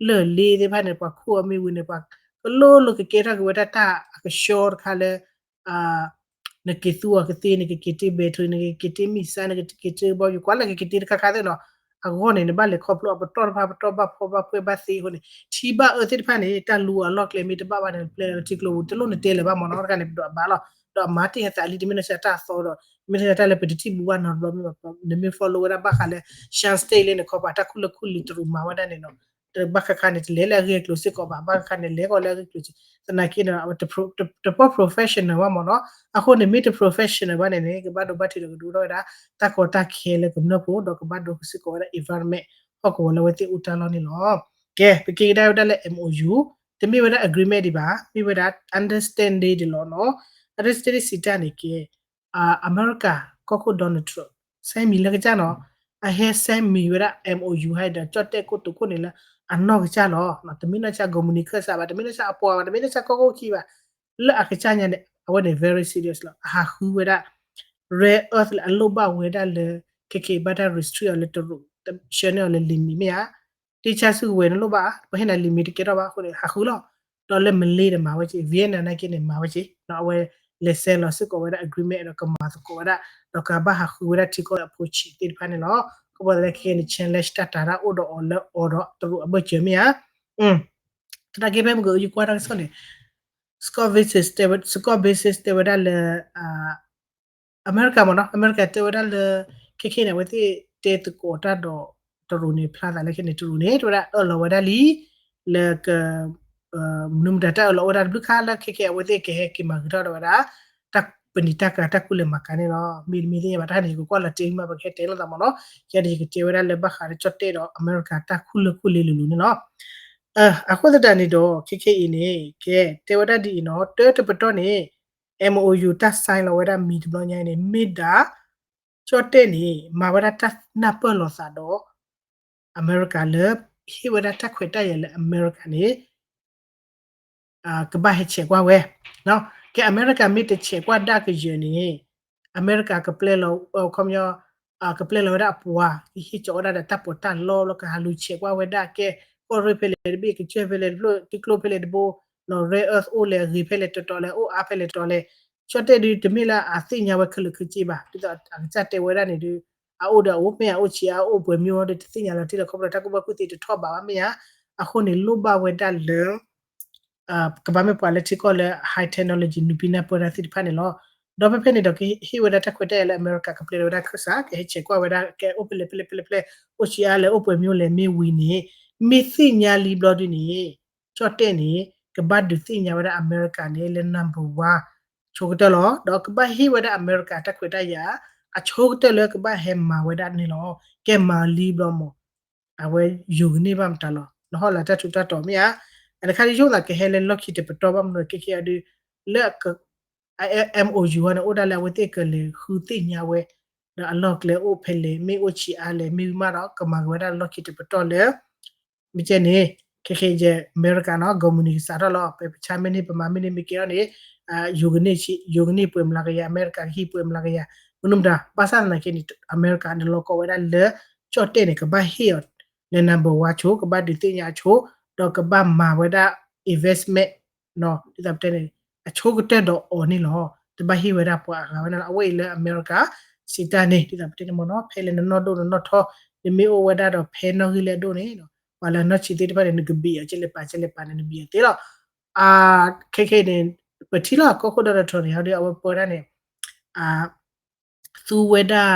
လၢၢ်လ့သ့ၣ်တဖၣ်န့ၣ် ပှၤခူၣ်အီၤမ့ၢ်ဝံၤန့ၣ် ပှၤကလိလိကကဲထီၣ်က့ၤဝဲဒၣ်တၢ်အကဆှီတခါလၢ နက့ၤသူအီၤကသ့, နကက့ၤတ့ battery, နကက့ၤတ့ missile, နကက့ၤတ့ bomb, ယကွၢ်လၢကက့ၤတ့တခါခါသ့ၣ်နီၤ. အဂီၢ်န့ၣ် နဘၣ်လဲၤခီဖျိအပတီၢ်တဖၣ် ပတီၢ်ဘၣ်ဖီဘၣ်ဖှဲဘၣ်သ့အဃိန့ၣ် ထံဘၣ်အၢသ့ၣ်တဖၣ်န့ၣ် တၢ်လူအလီၢ်ကျဲမ့ၢ်တဘၣ်ဘၣ်န့ၣ် ပျဲလီၤလၢထံကျိပူၤ တလိၣ်နတဲလၢၤဘၣ်မ့ၢ်နီၤ, တခါန့ၣ် ပဒိးအဘၣ်လီၤ. ဒီးအမၤတ့ၢ်အသးလံ တမ့ၢ်နီၢ်ဆါတၢ်အသီဒီး တမ့ၢ်နီၢ်ဆါတၢ်လၢပတထံၣ်ဘူးဘၣ်နီတဘျီမ့ၢ်ဘၣ်, နမ့ၢ် follow ဝဲဒၣ်ဘၣ်ဃးလၢ Shan State လၢန့ၣ် ခီပှၤတၢ်ခူၣ်လၢခူၣ်လံၤတရူးမၤဝဲဒၣ်န့ၣ်နီၤ တဘၣ်ခါခါန့ၣ် တလဲၤလၢအဂ့ၢ်အကျိၤစ့ၢ်ကီးဘၣ်, ဘၣ်ခါခါန့ၣ် လဲၤကီးလၢအဂ့ၢ်ကျိၤစ့ၢ်, သနာ်က့န့ၣ် တပီၢ် professional ဘၣ်မ့ၢ်နီၤ. အဃိန့ၣ် မ့ၢ်တ professional ဘၣ်န့ၣ်န့ၣ် ကဘၣ်ဒိဘၣ်ထံးဒီးကဒုးထီၣ်ဝဲဒၣ် တၢ်ကီတၢ်ခဲလၢကမျၢၢ်ဖိ ဒီးကဘၣ်ဒိစ့ၢ်ကီးဝဲဒၣ် environment ဟီၣ်ကဝီၤလၢအဝဲသ့ၣ်အိၣ်တၢ်လီၢ်န့ၣ်လီၤ. ကဲ ပက့ၤကဒါဝဲဒၣ်လၢ MOU တမ့ၢ်ဝဲဒၣ် agreement ဒံးဘၣ်, မ့ၢ်ဝဲဒၣ် understanding ဒံးလီၤနီၤ. understanding စံးတၢ်န့ၣ်ကဲ အမဲရကၤကီၢ်ခိၣ် Donald Trump ဆဲမံၤလၢကစၢ်နီၤ, အဟဲဆဲမံၤဝဲဒၣ် MOU ဟဲဒီး ကၠီၣ်တဲၣ်ကိတိာ်ခိၣ်န့ၣ်လၢ အနီၢ်ကစၢ်လီၤ. တမ့ၢ်နီၢ်ဆါ ကီၢ်မုၢ်နံၤခၢၣ်စးဘၣ်, တမ့ၢ်နီၢ်ဆါအပှၤဘၣ်, တမ့ၢ်နီၢ်ဆါကီၢ်ခိၣ်ခံဘၣ်, လၢအကစၢ်ညါန့ၣ် အဝဲန့ၣ် very serious လီၤ. အဟးဃုဝဲဒၣ် rare earth လၢအလိၣ်ဘၣ်ဝဲဒၣ်လၢ ခဲခဲအံၤဘၣ်တၢ် restrict အီၤလၢတရူး ဆှၢန့ၢ်အီၤလၢ limit မ့ၢ်ဧါ တ့ဆါဆူကဝဲၤန့ၣ်လိၣ်ဘၣ်, ပှၤဟ့ၣ်နၤ limit တကဲထီၣ်ဘၣ်အဃိန့ၣ် ဟးဃုလီၤ. ဒီးလၢ Malay န့ၣ်မၤဝဲက့ၤ, Vietnam နာ်က့န့ၣ် မၤဝဲက့ၤ, အဝဲလဲၤဆဲးလီၤစ့ၢ်ကီးဝဲဒၣ် agreement ဒီးကမၤသကိးဝဲဒၣ်, ဒီးကဘၣ်ဟးဃုဝဲဒၣ်ထံကီၢ်အဖိဆံးသ့ၣ်တဖၣ်န့ၣ်လီၤ. ခီဖျိလၢခဲခဲန့ၣ် challenge တၢ်တာ်တၢ်အိၣ်ဒီးအီၤလၢအီၤဒီးတရူးအဘၢၣ်စၢၤမ့ၢ်ဧါ. သနာ်က့ဖဲမုၢ်ကယကွၢ်တၢ်ကစီၣ်န့ၣ် Scott Bessent တဲဝဲ, Scott Bessent တဲဝဲဒၣ်လၢ အမဲရကၤမ့ၢ်နီၤ, အမဲရကၤတဲဝဲဒၣ်လၢ ခဲခဲန့ၣ် အဝဲသ့ၣ်တဲသကိးတၢ်ဒီးတရူးန့ၣ် ဖျါသးလၢခဲန့ၣ် တရူးန့ၣ် တဲဝဲဒၣ်အၢၣ်လီၤဝဲဒၣ်လံ လၢက မနုၤမတၤတၢ်အၢၣ်လီၤအိၣ်ဝဲဒၣ်တဘျုးခါလၢခဲခဲ အဝဲသ့ၣ်ကဟဲက့ၤမၤဂ့ၤထီၣ်ဒီးဝဲဒၣ် တၢ်ပနံာ်တၢ်ကၤတၢ်ကူၣ်လဲၤမၤကၤန့ၣ်လီၤ. မ့တမ့ၢ်သ့ၣ်ညါဘၣ် တၢ်န့ၣ် ယကကွၢ်လီၤတ့ၢ်မး ပကဟဲတဲလိာ်သးမ့ၢ်နီၤ. ယဲဒၣ်ယကတဲဝဲဒၣ်လၢဘၣ်ဃးလၢကၠီၣ်တဲၣ်ဒီး အမဲရကၤတၢ်ခူၣ်လၢခူၣ်လ့လိၤလိၤန့ၣ်လီၤ. အဃိသတးန့ၣ်ဒီး ခဲခဲအံၤန့ၣ် ကဲတဲဝဲဒၣ်ဒ်အံၤနီၤ, တၢတပတီၢ်န့ၣ် MOU တၢ် sign လီၤဝဲဒၣ်မံၤတဘျီညါအံၤန့ၣ် မ့ၢ်ဒၣ် ကၠီၣ်တဲၣ်န့ၣ် မၤဝဲဒၣ်တၢ်နၢ်ပၢၢ်လိာ်သးဒီး အမဲရကၤလၢ ဟ့ၣ်ဝဲဒၣ်တၢ်ခွဲးတၢ်ယာ်လၢအမဲရကၤန့ၣ် ကဘၣ်ဟဲဆဲးကွၢ်ဝဲ ကဲအမဲရကၤမ့ၢ်တဆဲးကွၢ်ဒၣ်ကယၢၤန့ၣ် အမဲရကၤကပျဲလီၤ ခီပညီ ကပျဲလီၤဝဲဒၣ်အပှၤ ကဟ့ၣ်ကၠီဝဲဒၣ်ဒီးတၢ်ပီးတၢ်လီလီၤ ကဟးလူၤဆဲးကွၢ်ဝဲဒၣ် ကဲ ကီၢ်ရ့ၣ်ဖဲလဲၣ်တဘ့ၣ် ကစၢၢ်ဖဲလဲၣ်တဖျၢၣ် ထံကျိဖဲလဲၣ်တဘိ နီၤ rare earth အိၣ်လဲၣ် အဂ့ၤဖဲလဲၣ်တတီၤလဲၣ် အိၣ်အါဖဲလဲၣ်တတီၤလဲၣ် ကၠီၣ်တဲၣ်ဒုးတမ့ၢ်လၢအသ့ၣ်ညါဝဲခဲလၢာ်ခဲဆ့ဘၣ် ဒ်သိးအကစၢ်တဲဝဲဒၣ်န့ၣ်ဒုး အအိၣ်ဒီးအအိၣ် မ့ၢ်အအိၣ်ဆံးအါ အိၣ်ပှဲၤမ့ၢ်ဝဲဒီး တသ့ၣ်ညါလီၤတံၢ်လီၤ ခီဖျိတၢ်ကူၣ်ဘၣ်ကူၣ်သ့တထီၣ်ဘးဘၣ်မ့ၢ်ဧါ. အဃိန့ၣ် လိၣ်ဘၣ်ဝဲဒၣ်လၢ ကဘၣ်မ့ၢ်ပှၤလၢထံကီၢ်လၢ high technology နုာ်ပံနၢ်ပၢၢ်တၢ်သ့ၣ်တဖၣ်န့ၣ်လီၤ. ဒီးဖဲဖဲန့ၣ်ဒီး ကဟ့ၣ်ဝဲဒၣ်တၢ်ခွဲးတၢ်ယာ်လၢအမဲရကၤကပျဲလီၤဝဲဒၣ်ခၢၣ်စး ကဟဲဆဲးကွၢ်ဝဲဒၣ် ကဲအိၣ်ဖဲလဲၣ်ဖဲလဲၣ်ဖဲလဲၣ်ဖဲလဲၣ် အိၣ်ဆံးအါလဲၣ် အိၣ်ပှဲၤမ့ၢ်လဲၣ် မ့ၢ်ဝံၤန့ၣ် မ့ၢ်သ့ၣ်ညါလံဘျီဒုန့ၣ် ကၠီၣ်တဲၣ်န့ၣ် ကဘၣ်ဒုးသ့ၣ်ညါဝဲဒၣ်အမဲရကၤန့ၣ်လၢ number one ဆိကတၢၢ်လီၤ. ဒီးကဘၣ်ဟ့ၣ်ဝဲဒၣ်အမဲရကၤတၢ်ခွဲးတၢ်ယာ် အဆိကတၢၢ်လၢကဘၣ်ဟဲမၤဝဲဒၣ်န့ၣ်လီၤ. ကဲမၤလံဘျီမး အဝဲယိၤကန့ၢ်ဘၣ်မတၤလီၤ နဟီၣ်လၢတၢ်ထူးတၢ်တီၤမ့ၢ်ဧါ. အတခါဒ်ယိၣ်သးကဟဲလၢလီၢ်ခံတပတီၢ်ဘၣ်မနုၤ ခဲခဲအံၤဒုး လၢ MOU ဟီန့ၣ် အိၣ်ဒၣ်လၢအဝဲသ့ၣ်ကလဲၤဃုသ့ၣ်ညါဝဲ ဒီးအလီၢ်ကျဲအိၣ်ဖဲလဲၣ် မ့ၢ်အိၣ်ဆံးအါလဲၣ် မ့ၢ်ဝံၤမးဒီး ကမၤက့ၤဝဲဒၣ်လၢလီၢ်ခံတပတီၢ်လၢ မ့ၢ်ကဲန့ၣ် ခဲခဲအံၤ အမဲရကၤနီၤ ကီၢ်မုၢ်နံၤကစးထီၣ်လီၤ ပပဆါမ့ၢ်န့ၢ် ပမၤမ့ၢ်န့ၢ် မ့ၢ်ကဲထီၣ်န့ၣ် ယိၤကန့ၢ် ယိၤကန့ၢ်ပှဲၤမျးကယၤ အမဲရကၤကဟံးပှဲၤမျးကယၤ မနုၤမတၤ ဘၣ်ဆၣ်သနာ်က့န့ၣ် အမဲရကၤန့ၣ်လီၤကီဝဲဒၣ်လၢ ကၠီၣ်တဲၣ်န့ၣ် ကဘၣ်ဟ့ၣ်အီၤ လၢ number one ဆိ ကဘၣ်ဒုးသ့ၣ်ညါအဆိ ဒီးကဘၣ်မၤဝဲဒၣ် investment နီၤ ဒ်သိးပတဲန့ၣ် အဆိကတၢၢ်ဒီးအီၤန့ၣ်လီၤ. တဘၣ်ဟ့ၣ်ဝဲဒၣ်ပှၤအဂၤဝဲန့ၣ်လီၤ. အဝဲအံၤလၢအမဲရကၤ စံးတၢ်န့ၣ် ဒ်သိးပတဲန့ၣ်မ့ၢ်နီၤ ဖဲလၢနနီၢ်ဒိၣ်နနီၢ်ထီ နမ့ၢ်အိၣ်ဝဲဒၣ်ဒီးဖဲနီၣ်ဂံၢ်လၢအဒိၣ်န့ၣ် ပှၤလၢအနီၢ်ဆံးသ့ၣ်တဖၣ်န့ၣ် နကဘံၣ်အီၤကဲလဲၣ်ပာ်ကဲလဲၣ်ပာ်န့ၣ် နဘံၣ်အီၤသ့လီၤ. ခဲခဲန့ၣ် ပထံၣ်လီၤ ကီၢ်ခိၣ် Donald Trump န့ၣ် ဟီဒီး အဝဲပၢတၢ်န့ၣ် သူဝဲဒၣ်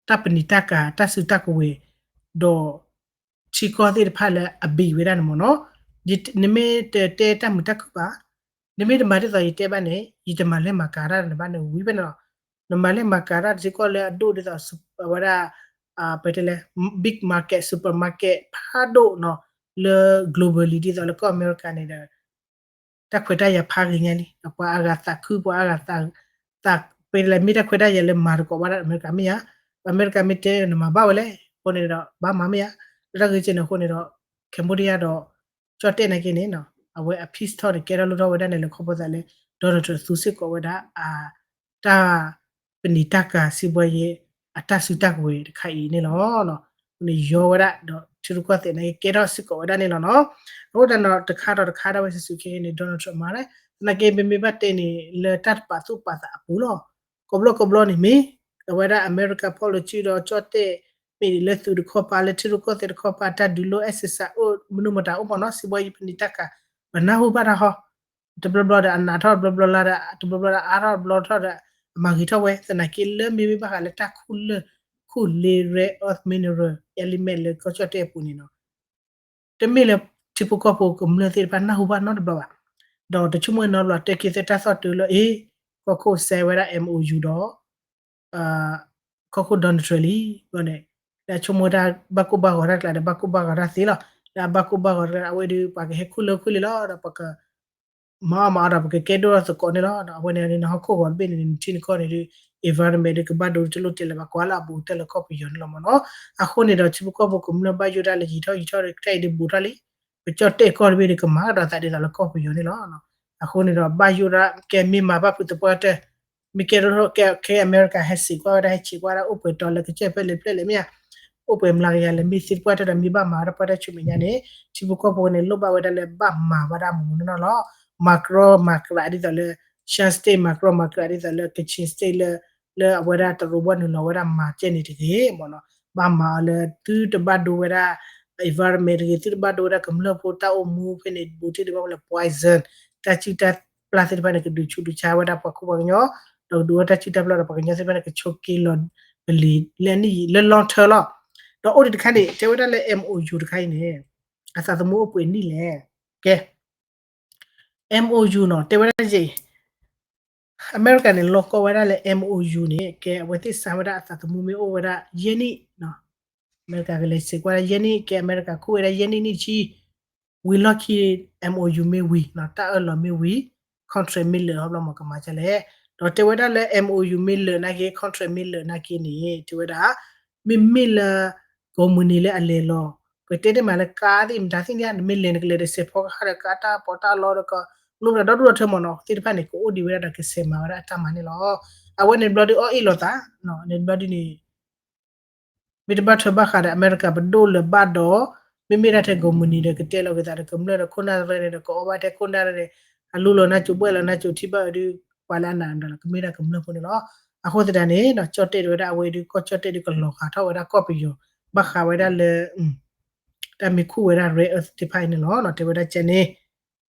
တၢ်ပနံာ်တၢ်ကၤ တၢ်စုတၢ်ကဝဲၤ ဒီး ထံကီၢ်သ့ၣ်တဖၣ်လၢအဘံၣ်ဝဲဒၣ်န့ၣ်မ့ၢ်နီၤ နမ့ၢ်တတဲတၢ်မုာ်တၢ်ခုၣ်ဘၣ် နမ့ၢ်တမၤဒ်သိးယတဲဘၣ်န့ၣ် ယတမၤလဲၤမၤကၤတၢ်နဘၣ်န့ၣ်ဝံၤဖဲန့ၣ်လီၤ. နမၤလဲၤမၤကၤတၢ်တစ့ၢ်ကီးလၢအဒိၣ်ဒ်သိး အဝဲဒၣ် ပတဲလဲၣ် big market, supermarket ဖးဒိၣ်နီၤ လၢ globally ဒ်သိးလၢကီၢ်အမဲရကၤန့ၣ်ဒီး တၢ်ခွဲးတၢ်ယာ်ဖးဂ့ၤညါလံ ပှၤအါဂၤသးခု ပှၤအါဂၤသး သး ပတဲလဲၣ် မ့ၢ်တၢ်ခွဲးတၢ်ယာ်လၢမၤသကိးဘၣ်ဒၣ်အမဲရကၤမ့ၢ်ဧါ, အမဲရကၤမ့ၢ်တဲနမၤဘၣ်ဝဲလဲၣ် အဃိန့ၣ်ဒီး ဘၣ်မၤမ့ၢ်ဧါ, လၢတၢ်ဂ့ၢ်ကဲန့ၣ်အဃိန့ၣ်ဒီး Cambodia ဒီး ကၠီၣ်တဲၣ်နာ်က့န့ၣ် အဝဲအ peace talk န့ၣ် ကဲထီၣ်လိၣ်ထီၣ်ဝဲဒၣ်န့ၣ်လၢခီဖျိသးလၢ Donald Trump သူစ့ၢ်ကီးဝဲဒၣ် အ တၢ်ပနံာ်တၢ်ကၤ စီးပွားရေး အတၢ်စုတၢ်ကဝဲၤတခါအံၤန့ၣ်လီၤ. န့ၣ်ယီဝဲဒၣ်ဒီး ထံရူၢ်ကီၢ်သဲးနာ်က့ ကဲထီၣ်စ့ၢ်ကီးဝဲဒၣ်န့ၣ်လီၤနီၤ. အဃိသတးဒီး တခါဒီးတခါဒၣ်ဝဲစုာ်စုာ်ခဲခဲန့ၣ် Donald Trump မၤလဲၣ် သနာ်က့ ပမ့ၢ်ဘၣ်တဲန့ၣ် လၢတၢ်တပာ်သူၣ်ပာ်သးအပူၤလီၤ. ကိးဘျီကိးဘျီန့ၣ်မ့ၢ် အဝဲဒၣ်အမဲရကၤ policy ဒီးကၠီၣ်တဲၣ် မ့ၢ်လၢသုးတခီပၤ လၢထံရူၢ်ကီၢ်သဲးတခီပၤ တၢ်ဒုးလိ exercise အိၣ် မနုၤမတၤအိၣ်မ့ၢ်နီၤ စီးပွားရေး ပနံာ်တၢ်ကၤ ပနၢ်ဟူဘၣ်တၢ်ဟီ တဘျီဘျီဒီးအနးထီၣ် တဘျီဘျီလၢဒီး တဘျီဘျီဒီးအါထီၣ် တဘျီထီၣ်ဒီး အမၤဂ့ၤထီၣ်ဝဲ သနာ်က့လၢမ့မ့ၢ်ဘၣ်ဃးလၢတၢ်ခူၣ်လၢၢ် ခူၣ်လ့ rare earth mineral element လၢကီၢ်ကၠီၣ်တဲၣ်အပူၤန့ၣ်နီၤ တမ့ၢ်လၢထံဖိကီၢ်ဖိကမျၢၢ်သ့ၣ်တဖၣ်နၢ်ဟူဘၣ်နီတဘျီဘၣ်. ဒီးတဆိကမိၣ်နီတဘျီ တဲက့ၤသ့တၢ်သီၣ်တုၤလၢအ့ ကီၢ်ခိၣ်စဲဝဲဒၣ် MOU ဒီး ကီၢ်ခိၣ် Donald Trump လံ ဘျီန့ၣ် လၢအဆိကမိၣ်တၢ်ဘၣ်ကိၢ်ဘၣ်ဂီၤတၢ်ကျါဒီး ဘၣ်ကိၢ်ဘၣ်ဂီၤတၢ်သ့လီၤ. လၢအဘၣ်ကိၢ်ဘၣ်ဂီၤတၢ်ကျါ အဝဲဒုး ပှၤကဟဲခူၣ်လၢခူၣ်လ့လီၤ ဒီးပက မၤအီၣ်မၤအီဒီး ပကကဲဒိၣ်ထီၣ်သကိးန့ၣ်လီၤ. အဝဲန့ၣ်နဟီၣ်ခိၣ်ဂီၤတဘ့ၣ်န့ၣ် နထံနကီၢ်န့ၣ်ဒုး environment ဒုးကဘၣ်ဒိတလိၣ်တဲလၢၤဘၣ် ကွၢ်လၢအဘူးတၢ်လၢကီၢ်ပယီၤန့ၣ်လီၤမ့ၢ်နီၤ. အဃိန့ၣ်ဒီး ထံဖိကီၢ်ဖိကမျၢၢ်ဘၣ်ယိၣ်ဒၣ်လၢယံာ်ထီၣ်ယံာ်ထီၣ်ဒီး ကတၢၢ်အံၤဒုးဘူးထီၣ်လံ ပကၠီၣ်တဲၣ်ကီၢ်တဘ့ၣ်ဒုးကမၤကဒီးသးဒ်သိးလၢကီၢ်ပယီၤန့ၣ်လီၤ. အဃိန့ၣ်ဒီး ဘၣ်ယိၣ်ဒၣ်ကဲမ့ၢ်မၤဘၣ်ဖုးသပှၢ်တၢၢ် မ့ၢ်ကဲထီၣ်ကဲ အမဲရကၤဟဲစံးကွၢ်ဝဲဒၣ် ဟဲစံးကွၢ်ဝဲဒၣ် အိၣ်ပှဲၤတီၤလၢကစၢၢ်ဖဲလဲၣ်ဖျၢၣ်လဲၣ်မ့ၢ်ဧါ, အိၣ်ပှဲၤမျးကယၤလဲၣ် မ့ၢ်သ့သပှၢ်တၢၢ်ဒီး မ့ၢ်ဘၣ်မၤဝဲဒၣ်ပှၢ်တၢၢ်ဆူမဲာ်ညါန့ၣ် ထံဖိကီၢ်ဖိန့ၣ် လိၣ်ဘၣ်ဝဲဒၣ်လၢဘၣ်မၤဝဲဒၣ်မူးမူးနီၢ်နီၢ်လီၤ. မၤကြီမၤကြးဒ်သိးလၢ Shan State မၤကြီမၤကြးဒ်သိးလၢ Kachin State လၢ လၢအဝဲဒၣ်တရူးဘီနုာ်လီၤဝဲဒၣ်မၤကဲန့ၣ်တဂ့ၤမ့ၢ်နီၤ. ဘၣ်မၤအီၤလၢသုတဘၣ်ဒိဝဲဒၣ် environment တဂ့ၤ သုတဘၣ်ဒိဝဲဒၣ်ကမျၢၢ်ဖိတၢ်အိၣ်မူဖဲန့ၣ် ဘူးထံၣ်ဒံးဘၣ်ဝဲလၢ poison တၢ်စုၣ်တၢ်ပျၢ်သ့ၣ်တဖၣ်န့ၣ် ကဒုးဆူးဒုးဆါဝဲဒၣ်ပှၤခိၣ်ပှၤကညီ ဒီးကဒုးအိၣ်တၢ်စုၣ်တၢ်ပျၢ်ဒီးပှၤကညီသ့ၣ်တဖၣ်န့ၣ် ကဆိးက့လီၤပလံၤလၢနံၣ်လၢ long term လီၤ. ဒီးအိၣ်ဒံးတခါန့ၣ် တဲဝဲဒၣ်လၢ MOU တခါအံၤန့ၣ် အသးသမူအိၣ်ပှဲၤနံၣ်လဲၣ်. ကဲ MOU နီၤ တဲဝဲဒၣ်ယဲၢ် အမဲရကၤန့ၣ် လီၤကီဝဲဒၣ်လၢ MOU န့ၣ် ကဲအဝဲသ့ၣ်စးဝဲဒၣ်အသးသမူမ့ၢ်အိၣ်ဝဲဒၣ်ယဲၢ်နံၣ် အမဲရကၤကလဲၤစံးကွၢ်ဒၣ်ယဲၢ်နံၣ် ကဲအမဲရကၤခူၣ်ဝဲဒၣ်ယဲၢ်နံၣ်နံၣ်ဆံ ဝံၤလီၢ်ခံ MOU မ့ၢ်ဝံၤ တၢ်အၢၣ်လီၤမ့ၢ်ဝံၤ contract မ့ၢ်လၢာ်ဟီဘျီမ့ၢ်ကမၤဒ်လဲၣ်. ဒီးတဲဝဲဒၣ်လၢ MOU မ့ၢ်လၢာ်နာ်က့ contract မ့ၢ်လၢာ်နာ်က့န့ၣ် တဲဝဲဒၣ် မ့မ့ၢ်လၢ ကိးမုၢ်နံၤလၢအလဲၤလီၤ ပတဲတ့ၢ်မးလၢကါသ့ၣ်မတၤသ့ၣ်ညါ နမ့ၢ်လဲၤနကလဲၤဒီးစဲးဖီကဟၣ်ဒီးကါတၢ်ပီးတၢ်လီဒီးက လိၣ်ဒီးဒီဒူၣ်ဒီထၢမ့ၢ်နီၤ သ့ၣ်တဖၣ်န့ၣ် ကအိၣ်ဒံးဝဲဒၣ်ဒီးကစဲးမၤဝဲဒၣ်အတၢ်မၤန့ၣ်လီၤ. အဝဲန့ၣ်ဘျီဒုးအီၣ်အ့ၣ်လိာ်သး န့ၣ်ဘျီဒုးန့ၣ် မ့ၢ်တဘၣ်ထွဲဘၣ်ဃးဒီးအမဲရကၤပဒိၣ်လၢၤဘၣ်ဒီး မ့မ့ၢ်ဒၣ်ထဲကိးမုၢ်နံၤဒီးကတဲလီၤက့ၤသးဒီးကမျၢၢ်ဒီးခိၣ်နၢ်ရဲၣ်န့ၣ်ဒီး ကအီၣ်ဘၣ်ထဲခိၣ်နၢ်ရဲၣ်န့ၣ် အလူလီၤနၢ်ကၠိဘှဲၣ်လီၤနၢ်ကၠိထံဘၣ်အဒုး ပှၤလၢအနာ်ဒီးကမ့ၢ်ဒၣ်ကမျၢၢ်ဖိန့ၣ်လီၤ. အဃိသတးန့ၣ် ကၠီၣ်တဲၣ်တဲဝဲဒၣ်အဝဲဒုး ကီၢ်ကၠီၣ်တဲၣ်ဒုးကလီၤဂာ်ထီၣ်ဝဲဒၣ်ကီၢ်ပယီၤ ဘၣ်ဃးဝဲဒၣ်လၢ တၢ်မ့ၢ်ခူၣ်ဝဲဒၣ် rare earth သ့ၣ်တဖၣ်အံၤန့ၣ်လီၤ. တဲဝဲဒၣ်ကဲန့ၣ်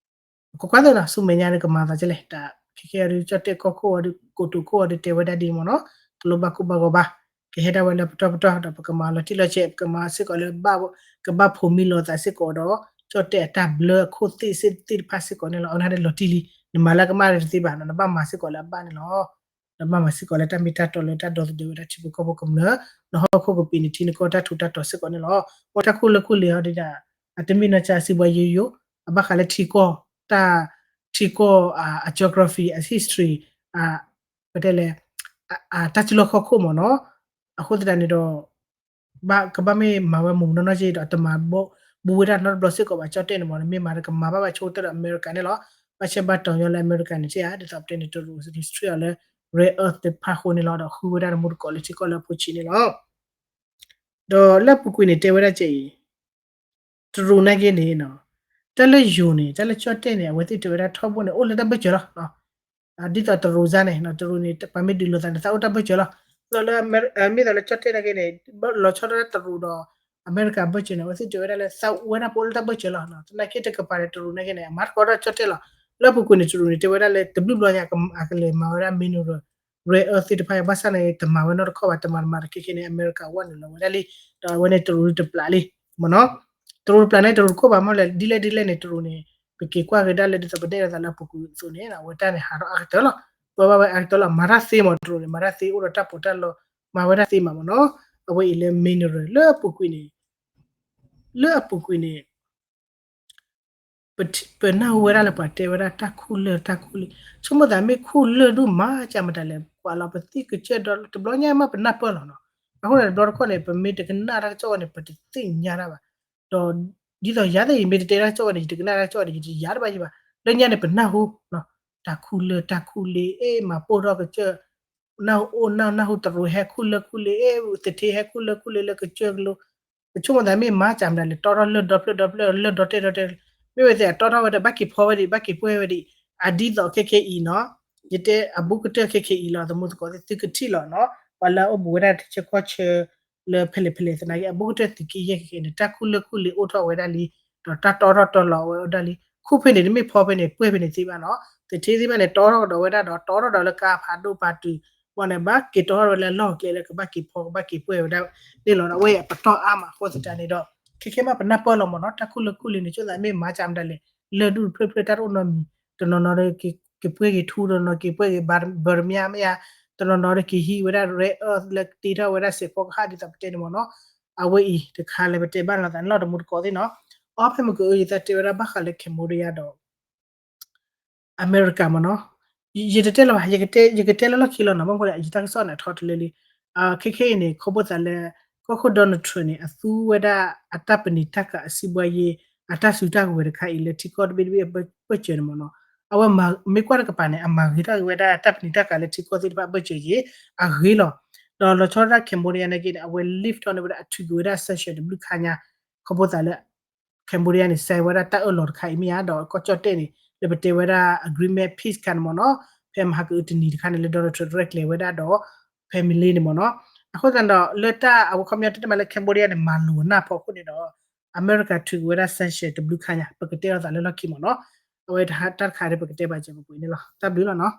ကွၢ်ကွၢ်သ့ၣ်နီၤ ဆူမဲာ်ညါန့ၣ်ကမၤသးဒ်လဲၣ် တၢ်ခဲခဲအံၤဒုး ကၠီၣ်တဲၣ်ကီၢ်ခိၣ်အံၤဒုး ကိတိာ်ခိၣ်အံၤဒုးတဲဝဲဒၣ်ဒ်န့ၣ်မ့ၢ်နီၤ တလိၣ်ဘၣ်ကိၢ်ဘၣ်ဂီၤဘၣ် ကဟဲဒၣ်ဝဲလၢပတီၢ်ပတီၢ်ဒီးပကမၤလီၤတံၢ်လီၤဆဲး ပကမၤစ့ၢ်ကီးလၢ ကဘၣ်ဖိးမံလိာ်သးစ့ၢ်ကီးဒီး ကၠီၣ်တဲၣ်အတၢ်ဘျၢအခိၣ်သ့ၣ်သ့ၣ်တဖၣ်စ့ၢ်ကီးန့ၣ်လီၤ. အဝဲန့ၣ်လီၤတံၢ်လံ နမၤလၢကမၣ်တသ့ဘၣ်နီၤ နဘၣ်မၤစ့ၢ်ကီးလၢအဘၣ်န့ၣ်လီၤ. နဘၣ်မၤစ့ၢ်ကီးလၢတၢ်မ့ၢ်တၢ်တီလၢတၢ်ဒီသဒၢဝဲဒၣ်ထံဖိကီၢ်ဖိကမျၢၢ် နဟီၣ်ခိၣ်ကပံာ်နထံနကီၢ်တၢ်ထူးတၢ်တီၤစ့ၢ်ကီးန့ၣ်လီၤ. ပတၢ်ခူၣ်လၢခူၣ်လ့ၤဟီဒ်ဒၣ် အတမ့ၢ်နီၢ်ကစၢ်စံးဘှီယိယိ အဘၣ်ဃးလၢထံကီၢ် တၢ် ထံကီၢ် အ geography အ history အ ပတဲလဲၣ် တၢ်စုလီၢ်ခီၣ်ခိၣ်မ့ၢ်နီၤ. အဃိသတးန့ၣ်ဒီး ကဘၣ်မ့ၢ်မၤဝဲမူးမူးနီၢ်နီၢ်က့ဒီး တမၤဘူးဝဲဒၣ်နီတဘျီစ့ၢ်ကီးဘၣ် ကၠီၣ်တဲၣ်န့ၣ်မ့ၢ် မ့ၢ်မၤဒီးကမၤဘၣ်ဘၣ်ဆိကတၢၢ်ဒီးအမဲရကၤန့ၣ်လီၤ. ဘၣ်ဆၣ်ဘၣ်တီၤညီလၢအမဲရကၤန့ၣ် တဲဧါ ဒ်သိးပတဲန့ၣ် တရူး restrict အီၤလၢ rare earth တဖၣ်အဃိန့ၣ်လီၤ. ဒီးဃုဝဲဒၣ်တမူတကိးလၢထံကီၢ်လၢအဖိဆံးန့ၣ်လီၤ. ဒီးလၢအပူၤကွံာ်န့ၣ် တဲဝဲဒၣ်ကဲအံၤ တရူးနာ်က့န့ၣ် တၢ်လၢယိၤန့ၣ် တၢ်လၢကၠီၣ်တဲၣ်န့ၣ် အဝဲသ့ၣ်တဲဝဲဒၣ်ထီဘိန့ၣ် အိၣ်လၢတၢ်ဘၢၣ်စၢၤလီၤ. ဒ်သိးတရူးစါန့ၣ် တရူးန့ၣ် ပှၤမ့ၢ်ဒုးလိာ်သးန့ၣ် သးအိၣ်တၢ်ဘၢၣ်စၢၤလီၤ. ဒ်သိးလၢ မ့ၢ်သိးလၢကၠီၣ်တဲၣ်နာ်က့န့ၣ် လီၤဆီဒၣ်တၢ်တရူးဒီး အမဲရကၤဘၢၣ်စၢၤန့ၣ် အဝဲသ့ၣ်တဲဝဲဒၣ်လၢသးဝဲဒၣ်ပအိၣ်လၢတၢ်ဘၢၣ်စၢၤလီၤ. သနာ်က့တကပၤန့ၣ် တရူးနာ်က့န့ၣ် အမၤသကိးဒီးကၠီၣ်တဲၣ်လီၤ. လၢအပူၤကွံာ်န့ၣ် တရူးန့ၣ် တဲဝဲဒၣ်လၢတဘျုးဘျီညါ အကလဲၤမၤဝဲဒၣ် mineral rare earth သ့ၣ်တဖၣ် ဘၣ်ဆၣ်န့ၣ် တမၤဝဲနီတခီၣ်ဘၣ် တမၤတမၤတခဲခဲန့ၣ် အမဲရကၤဝဲနုာ်လီၤဝဲဒၣ်လံ. ဒီးအဝဲန့ၣ်တရူးတပျးလံ မ့ၢ်နီၤ. တရူးတပျးန့ၣ် တရူးတခိၣ်ဘၣ်မ့ၢ်လဲၣ် ဒ်လဲၣ်ဒ်လဲၣ်န့ၣ် တရူးန့ၣ် ပက့ၤကွၢ်ကဒါလၢဒ်သိးပတဲလိာ်သးလၢအပူၤကွံာ်အသိးန့ၣ် အဝဲတၢ်န့ၣ်ဟးထီၣ်အါကတၢၢ်လီၤ. ပၢဘၣ်ဝဲအါကတၢၢ်လီၤ. မၤတၢ်သ့မး တရူးန့ၣ် မၤတၢ်သ့ အိၣ်ဒီးတၢ်ပီးတၢ်လီ မၤဝဲဒၣ်သ့မးမ့ၢ်နီၤ. အဝဲအံၤလၢ mineral လၢအပူၤကွံာ်န့ၣ် လၢအပူၤကွံာ်န့ၣ် ပနၢ်ဟူဝဲဒၣ်လၢပှၤတဲဝဲဒၣ်တၢ်ခူၣ်လၢၢ်တၢ်ခူၣ်လ့ၢ်, ဆိကမိၣ်သးမ့ၢ်ခူၣ်လၢၢ်ဒိၣ်မး ကမတၤလဲၣ် ကွၢ်လီၤပသံၣ်ကစၢၢ်ဒီး တဘျီညါမးပနၢ်ပၢၢ်လီၤနီၤ. အဃိန့ၣ် တဘျီတခီၣ်န့ၣ် ပမ့ၢ်တကနၣ်တၢ်ကစီၣ်ဝဲန့ၣ် ပတသ့ၣ်ညါတၢ်ဘၣ်. ဒီးဒ်သိးယၤသ့ၣ် ယမ့ၢ်တတဲတၢ်ကစီၣ်ဝဲန့ၣ် ယတကနၣ်တၢ်ကစီၣ်ဝဲန့ၣ် ယတယၤတဘၣ်ယဘၣ်. လၢညါန့ၣ် ပနၢ်ဟူ တၢ်ခူၣ်လၢၢ်တၢ်ခူၣ်လ့ၢ် အဲၣ်မၤပိၢ်ထီၣ်ကစၢၢ် နၢ်ဟူအိၣ်နၢ် နၢ်ဟူတရူးဟဲခူၣ်လၢၢ်ခူၣ်လ့ၢ် အဲၣ် သထ့ဟဲခူၣ်လၢၢ်ခူၣ်လ့ၢ်လၢကစၢၢ်ကလိ, ပဆိကမိၣ်သးမ့ၢ်မၤကမတၤလဲၣ် တီထီၣ်လၢၢ်ဒီဖျၢၣ်ဒီဖျၢၣ် လၢၢ်ဒီတဲာ်ဒီတဲာ်, မ့ၢ်ဝဲသ့ၣ်အတီထီၣ်ဝဲဒီး ဘၣ်က့ၤဖီဝဲဒံး ဘၣ်က့ၤပှဲၢ်ဝဲဒံး, အဒ်သိးခဲခဲအံၤနီၤ, ယတဲအဘူးကတၢၢ်ခဲခဲအံၤလီၤ သမူသကိးသ့ၣ် သုကထံၣ်လီၤနီၤ, ပှၤလၢအအိၣ်ဘူးဝဲဒၣ်တဆၢကီၢ်ဆၢ လၢဖဲလဲၣ်ဖဲလဲၣ်သနာ်က့ အဘူးကတၢၢ်သုးက့ယဲၢ်ခဲခဲအံၤန့ၣ် တၢ်ခူၣ်လၢၢ်ခူၣ်လ့ၢ်အိၣ်ထီၣ်ဝဲဒၣ်လံ, ဒီးတၢ်တီထီၣ်တီလီၤဝဲဒၣ်လံ, ခူၣ်ဖဲန့ၣ် တမ့ၢ်ဖီဖဲန့ၣ် ပှဲၢ်ဖဲန့ၣ်သ့ဘၣ်နီၤ, သထ့သ့ၣ်တဖၣ်န့ၣ် တီထီၣ်ကဒီးဝဲဒၣ်ဒီး တီထီၣ်ဒီးလၢကါဖးဒိၣ်ပာ်တုၤ ဘၣ်န့ၣ် ဘၣ်က့ၤတီထီၣ်ဝဲလၢအလီၢ်အကျဲလၢကဘၣ်က့ၤဖီကဘၣ်က့ၤပှဲၢ်ဝဲဒၣ်န့ၣ်လီၤ. အဝဲအံၤအပတီၢ်အါမးအဃိသတးန့ၣ်ဒီး ခဲခဲမးပနၢ်ပၢၢ်လီၤမ့ၢ်နီၤ, တၢ်ခူၣ်လၢၢ်ခူၣ်လ့ၢ်န့ၣ် ဆိကမိၣ်သးမ့ၢ်မၤကမတၤလဲၣ်, လၢၢ်ဒူၣ်တဖျၢၣ်ဖျၢၣ်တၢ်တအိၣ်နီတမံၤ, တနီၤနီၤဒီး က့ၤပှဲၢ်က့ၤထူ တနီၤနီၤက့ၤပှဲၢ်က့ၤ ဘၢတမၠၣ်မ့ၢ်ဧါ, တနီၤနီၤဒီးက့ၤဟံးဝဲဒၣ် rare earth လၢကတ့ထီၣ်ဝဲဒၣ်စဲးဖီကဟၣ်ဒ်သိးပတဲန့ၣ်မ့ၢ်နီၤ, အဝဲအံၤတခါလၢပတဲဘၣ်လိာ်သးန့ၣ်လီၤ သမူသကိးသ့ၣ်နီၤ. အီဖဲမုၢ်ကအိၣ်ယသးတဲဝဲဒၣ်ဘၣ်ဃးလၢ Cambodia ဒီး အမဲရကၤမ့ၢ်နီၤ, ယတတဲလၢၤဘၣ်, ယကတဲလၢလီၢ်ခံလီၤနီၤ, ဘၣ်မနုၤဃိလဲၣ် ယတၢ်ကစီၣ်န့ၣ် အထီတလၢလံ. ခဲခဲအံၤန့ၣ် ခီဖျိသးလၢ ကီၢ်ခိၣ် Donald Trump န့ၣ် အသူဝဲဒၣ်အတၢ်ပနံာ်တၢ်ကၤအစံးဘှါယ့ အတၢ်စုတၢ်ကဝဲၤတခါအံၤလၢထံကီၢ်တဘ့ၣ်တဘ့ၣ်အဘၢၣ်စၢၤန့ၣ်မ့ၢ်နီၤ, အဝဲမၤမ့ၢ်ကွၢ်တကပၤန့ၣ် အမၤဂ့ၤထီၣ်က့ၤဝဲဒၣ်တၢ်ပနံာ်တၢ်ကၤလၢထံကီၢ်သ့ၣ်တဖၣ်အဘၢၣ်စၢၤက့ၤ အဂ့ၤလီၤ. ဒီးလီၤဆီဒၣ်တၢ် Cambodia နာ်က့န့ၣ် အဝဲ lift ထီၣ်န့ၢ်ဝဲဒၣ် အထုးက့ၤဝဲဒၣ် sanction တဘျုးခါညါ, ခီဖျိသးလၢ Cambodia န့ၣ် စဲးဝဲဒၣ်တၢ်အၢၣ်လီၤတခါအံၤမ့ၢ်ဧါ, ဒီးကီၢ်ကၠီၣ်တဲၣ်န့ၣ် လၢပတဲဝဲဒၣ် agreement peace ခါန့ၣ်မ့ၢ်နီၤ, ဖဲမဟါကအုးတနံၤတခါန့ၣ် လၢ Donald Trump ရဲၣ်ကျဲၤဝဲဒၣ်ဒီး family န့ၣ်မ့ၢ်နီၤ. အဃိသတးဒီး လၢတၢ်အဝဲခီပညီတဲတမံၤလၢ Cambodia န့ၣ် မၤလိာ်နၢ်ဖီခိၣ်န့ၣ်ဒီး အမဲရကၤထုးက့ၤဝဲဒၣ် sanction တဘျုးခါညါ ပကတဲလိာ်သးလၢလီၢ်ခံမ့ၢ်နီၤ. အဝဲတၢ်တခါဒီးပကတဲဘၣ်စဲးပပှ့ၤန့ၣ်လီၤ. တၢ်ဘျုးလီၤနီၤ.